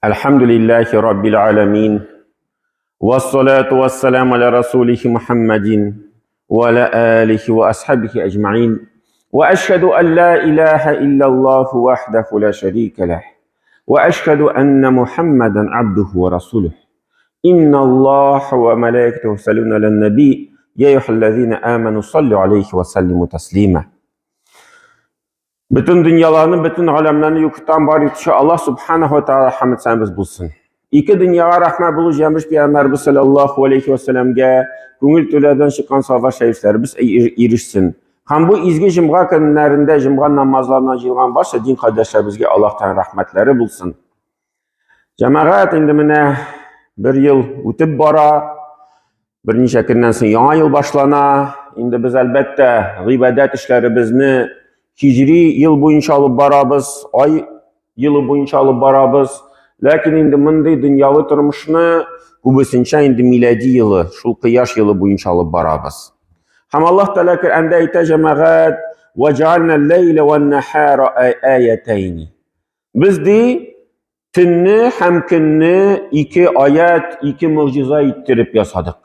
Әлхәмдүлилләһи раббил аламин. Вассалату вассаламу аля расулихи Мухаммадин ва аля алихи ва асхабихи аҗмаин. Ва ашһаду ан ла илаһа иллаллаху вахдаху ла шарика лах. Ва ашһаду анна Мухаммадан абдуху ва расулух. Инна Аллаха ва малаикатаху юсаллуна алян наби. Я айюхаллазина аману саллю алейхи ва саллиму таслима. Бөтен дөньяларны, бөтен галәмнәрне юктан бар итүче Аллаһ субханаху ва тааля хәмд сәнбез булсын. Ике дөньяга рәхмәт булу җәмеш пәйгамбәрбез саллаллаһу алейхи ва сәлламгә күңел түләрдән чыккан сафа шәрифләребез ирешсен. Һәм бу изге җомга көннәрендә җомга намазларына җыелган барча дин кардәшләребезгә Аллаһтан рәхмәтләре булсын. Җәмәгать инде менә бер ел үтеп бара. Берничә көннән соң яңа ел башлана. Инде без әлбәттә гыйбадәт эшләребезне һиҗри ел буенча алып барабыз, ай елы буенча алып барабыз. Ләкин инде мондый дөньяви тормышны күбесенчә инде милади елы, шул кояш елы буенча алып барабыз. Һәм Аллаһ Тәгалә Коръәндә әйтә, җәмәгать, "Ваҗална ләйлә ван-нахара аятайни". Без ди төнне һәм көнне ике аят, ике могҗиза иттереп ясадык.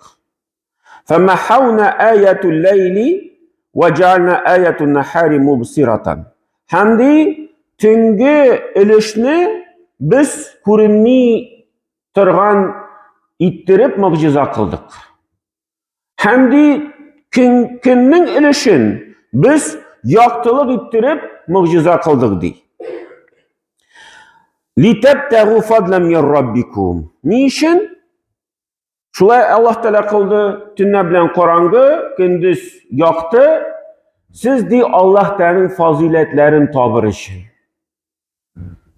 Фамахауна аятул ләйли ва җаална аятун нахари мубсиратан. Һәм ди төнге өлешне без күренми торган иттереп могҗиза кылдык. Һәм ди көн, көннең өлешен без яктылык иттереп могҗиза кылдык ди. Литәбтәгу фадлан мин раббикум. Ни өчен? Шулай Аллаһ Тәгалә кылды, төнлә белән караңгы, көндез якты. Сез ди Аллаһ Тәгаләнең фазыйләтләрен табыр өчен.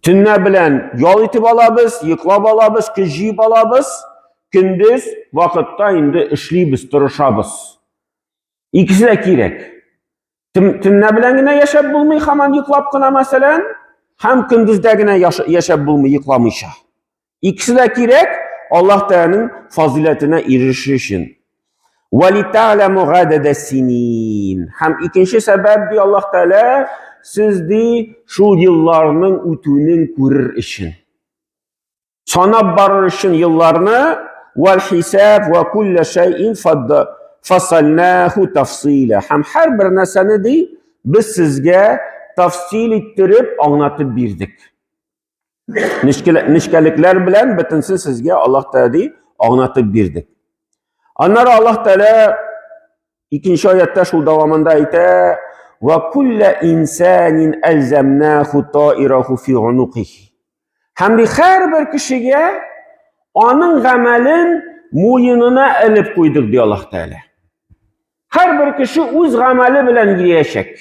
Төнлә белән ял итеп алабыз, йоклап алабыз, көч җыеп алабыз. Көндез вакытта инде эшлибез, тырышабыз. Икесе дә кирәк. Төнлә белән генә яшәп булмый, һаман йоклап кына, мәсәлән, һәм көндездә генә яшәп булмый, йокламыйча. Икесе дә кирәк Аллаһ Тәгаләнең фазыйләтенә ирешү өчен. Валита'ламу гадада синин. Һәм икенче сәбәп ди Аллаһ Тәгалә, сез ди шул елларның үтүен күрер өчен. Санап барыр өчен елларны вал хисаб ва кулла шайин фасалнаху тафсила. Һәм һәрбер нәрсәне ди без сезгә тафсил иттереп аңлатып бирдек. Нечкәлекләр белән бөтенсен сезгә Аллаһ Тәгалә ди аңлатып бирдек. Аннары Аллаһ Тәгалә икенче аятта шул дәвамында әйтә: "Ва кулла инсанин алзамнаху таираху фи унукихи". Һәм ди һәрбер кешегә аның гамәлен муенына элеп куйдык ди Аллаһ Тәгалә. Һәрбер кеше үз гамәле белән йөриячәк.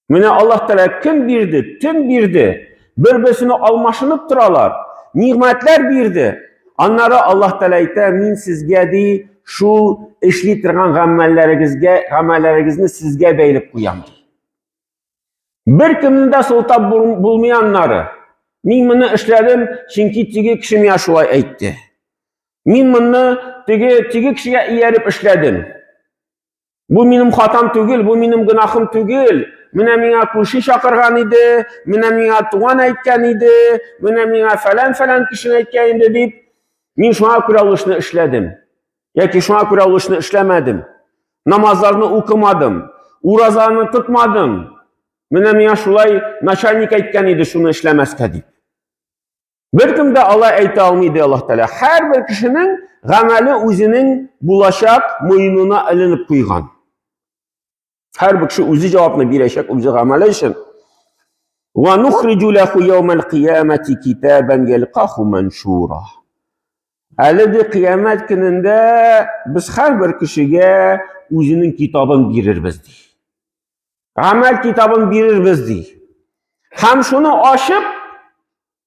Менә Аллаһ Тәгалә көн бирде, төн бирде. Бер-берсенә алмашынып торалар. Нигъмәтләр бирде. Аннары Аллаһ Тәгалә әйтә, мин сезгә ди, шул эшли торган гамәлләрегезгә, гамәлләрегезне сезгә бәйләп куям ди. Бер кемне дә сылтап булмый аннары. Мин моны эшләдем, чөнки теге кеше миңа шулай әйтте. Мин моны теге теге кешегә ияреп эшләдем. Бу минем хатам түгел, бу минем гөнаһым түгел. Менә миңа күрше чакырган иде, менә миңа туган әйткән иде, менә миңа фәлән-фәлән кеше әйткән иде дип, мин шуңа күрә ул эшне эшләдем. Яки шуңа күрә ул эшне эшләмәдем. Намазларны укымадым, уразаны тотмадым. Менә миңа шулай начальник әйткән иде шуны эшләмәскә дип. Беркем дә алай әйтә алмый, ди Аллаһ Тәгалә. Һәрбер кешенең гамәле үзенең булачак муенына эленеп куйган. Һәрбер кеше үзе җавапны бирәчәк үзе гамәле өчен. Ва нухриҗу лаху яумал кыямати китабан ялкаху маншура. Әле дә кыямәт көнендә без һәрбер кешегә үзенең китабын бирербез ди. Гамәл китабын бирербез ди. Һәм шуны ачып,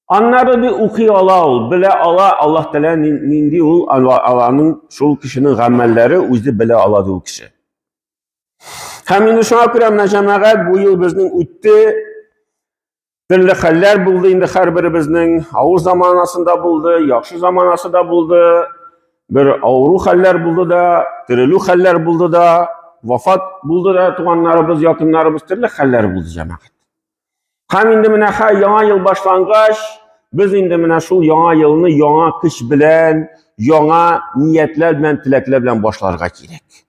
аннары ди укый ала ул, белә ала, Аллаһ Тәгалә нинди ул, аланың шул кешенең гамәлләре үзе белә ала ди ул кеше. Һәм инде шуңа күрә менә җәмәгать бу ел безнең үтте. Төрле хәлләр булды инде һәрберебезнең. Авыр заманасында булды, яхшы заманасы да булды. Бер авыру хәлләр булды да, терелү хәлләр булды да, вафат булды да туганнарыбыз, якыннарыбыз төрле хәлләр булды җәмәгать. Һәм инде менә хәй яңа ел башлангач, без инде менә шул яңа елны яңа көч белән, яңа ниятләр белән, теләкләр белән башларга кирәк.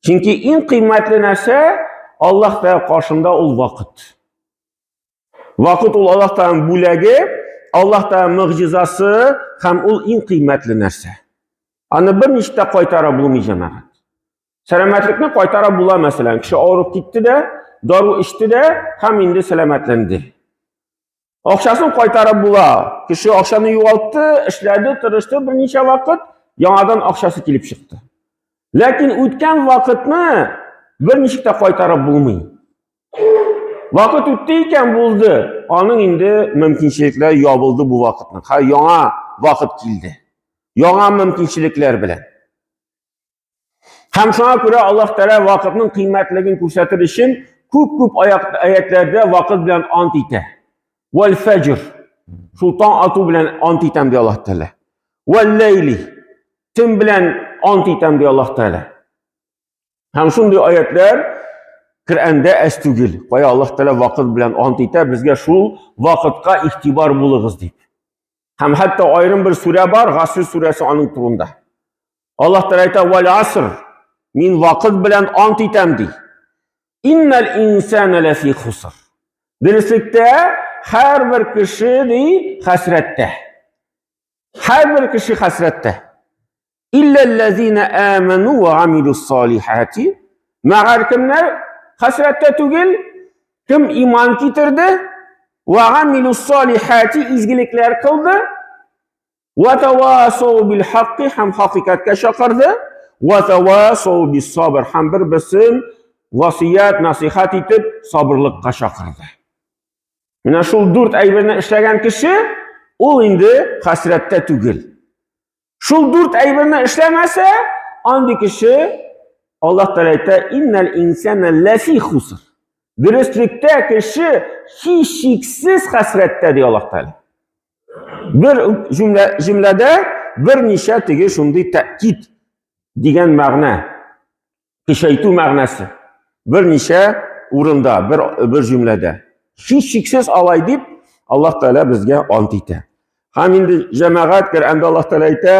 Чөнки иң кыйммәтле нәрсә Аллаһ Тәгалә каршында ул вакыт. Вакыт ул Аллаһ Тәгаләнең бүләге, Аллаһ Тәгалә мөгъҗизасы һәм ул иң кыйммәтле нәрсә. Аны берничек тә кайтара булмый җәмәгать. Сәламәтлекне кайтара була, мәсәлән, кеше авырып китте дә, дару эчте дә һәм инде сәламәтләнде. Акчасын кайтарып була. Кеше акчаны югалтты, эшләде, тырышты берничә вакыт, яңадан акчасы килеп чыкты. Ләкин үткән вакытны берничек тә кайтарып булмый. Вакыт үтте икән, булды. Аның инде мөмкинчелекләр ябылды бу вакытның. Хәзер яңа вакыт килде. Яңа мөмкинчелекләр белән. Һәм шуңа күрә Аллаһ Тәгалә вакытның кыйммәтлеген күрсәтер өчен күп-күп аятләрдә вакыт белән ант итә. Вәл фәҗр. Шул таң ату белән ант итәм ди Аллаһ Тәгалә. Вәл ләйли. Төн белән ант итәм ди Аллаһ Тәгалә. Һәм шундый аятлар Коръәндә әз түгел. Кая Аллаһ Тәгалә вакыт белән ант итә, безгә шул вакытка игътибар булыгыз дип. Һәм хәтта аерым бер сүрә бар, Гаср сүрәсе аның турында. Аллаһ Тәгалә әйтә, "Вәл аср" Мин вакыт белән ант итәм ди. Иннал инсана лафи хуср. Дөреслектә һәрбер кеше ди хәсрәттә. Һәрбер кеше хәсрәттә. Илләлләзина аману ва амилус салихати. Мәгәр кемнәр хәсрәттә түгел? Кем иман китерде? Ва амилус салихати изгелекләр кылды. Ва тавасау бил хакки һәм хакыйкатькә чакырды. Ва тавасау бис сабр һәм бер-берсен васыять, насихат итеп сабырлыкка чакырды. Менә шул дүрт әйберне эшләгән кеше ул инде хәсрәттә түгел. Шул дүрт әйберне эшләмәсә, андый кеше Аллаһ Тәгалә әйтә, иннәл инсана ләфи хуср. Дөреслектә кеше һичшиксез хәсрәттә ди Аллаһ Тәгалә. Бер җөмлә, җөмләдә берничә теге шундый тәкид дигән мәгънә, көчәйтү мәгънәсе. Берничә урында, бер, бер җөмләдә. Һичшиксез алай дип Аллаһ Тәгалә безгә ант итә. Һәм инде җәмәгать Коръәндә Аллаһ Тәгалә әйтә,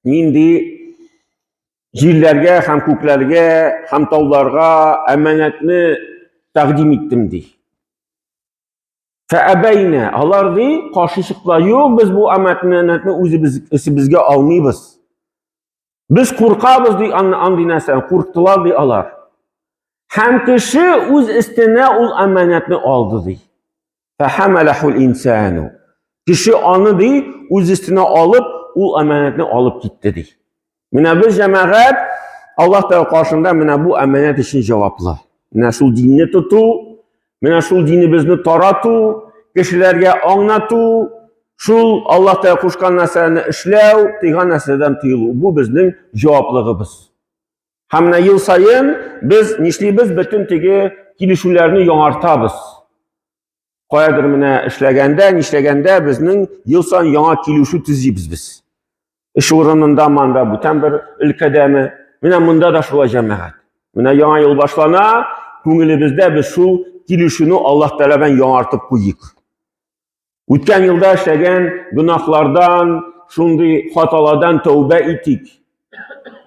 нинди җирләргә һәм күкләргә һәм тауларга әманәтне тәкъдим иттем ди. Фәәбәйнә, алар ди, каршы чыктылар. Юк, без бу әманәтне үзебез эсебезгә алмыйбыз. Без куркабыз ди андый нәрсәдән, курктылар ди алар. Һәм кеше үз өстенә ул әманәтне алды ди. Фәхәмәләхул инсану. Кеше аны ди үз өстенә алып, ул әманәтне алып китте ди. Менә без җәмәгать Аллаһ Тәгалә каршында менә бу әманәт өчен җаваплы. Менә шул динне тоту, менә шул динебезне тарату, кешеләргә аңлату, шул Аллаһ Тәгалә кушкан нәрсәне эшләү, тыйган нәрсәдән тыелу. Бу безнең җаваплыгыбыз. Һәм менә ел саен без нишлибез? Бөтен теге килешүләрне яңартабыз. Каядыр менә эшләгәндә, нишләгәндә безнең ел саен яңа килешү төзибез без. Эш урынында манда бүтән бер өлкәдәме? Менә монда да шулай җәмәгать. Менә яңа ел башлана, күңелебездә без шул килешүне Аллаһ Тәгалә белән яңартып куйык. Үткән елда эшләгән гөнаһлардан, шундый хаталардан тәүбә итик.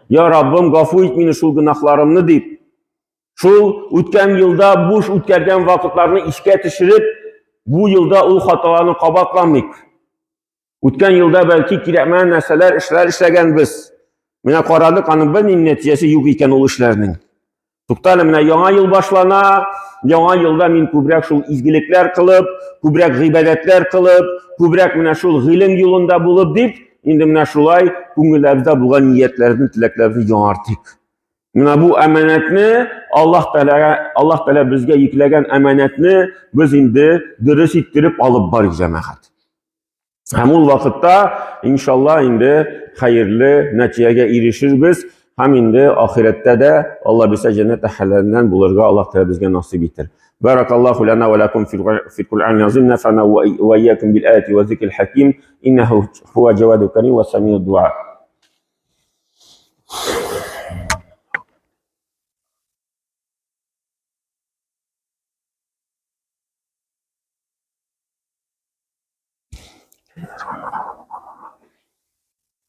Я Раббым, гафу ит мине шул гөнаһларымны дип, Шул үткән елда буш үткәргән вакытларны искә төшереп, бу елда ул хаталарны кабатламыйк. Үткән елда бәлки кирәкмәгән нәрсәләр, эшләр эшләгәнбез. Менә карадык, аның бернинди нәтиҗәсе юк икән ул эшләрнең. Туктале, менә яңа ел башлана, яңа елда мин күбрәк шул изгелекләр кылып, күбрәк гыйбадәтләр кылып, күбрәк менә шул гыйлем юлында булып дип, инде менә шулай күңелләрдә булган ниятләрне, теләкләрне яңартыйк. Менә бу әманәтне Аллаһ Тәгаләгә, Аллаһ Тәгалә безгә йөкләгән әманәтне без инде дөрес иттереп алып барыйк, җәмәгать. Һәм ул вакытта, иншалла, инде хәерле нәтиҗәгә ирешербез һәм инде ахирәттә дә Алла бирсә җәннәт әһелләреннән булырга Аллаһ Тәгалә безгә насыйп итер. Баракаллаху лана ва лакум фил Куръан азим нафана ва iyyakum бил аяти ва зикрил хаким иннаху хуа джаваду карим ва самиуд дуа.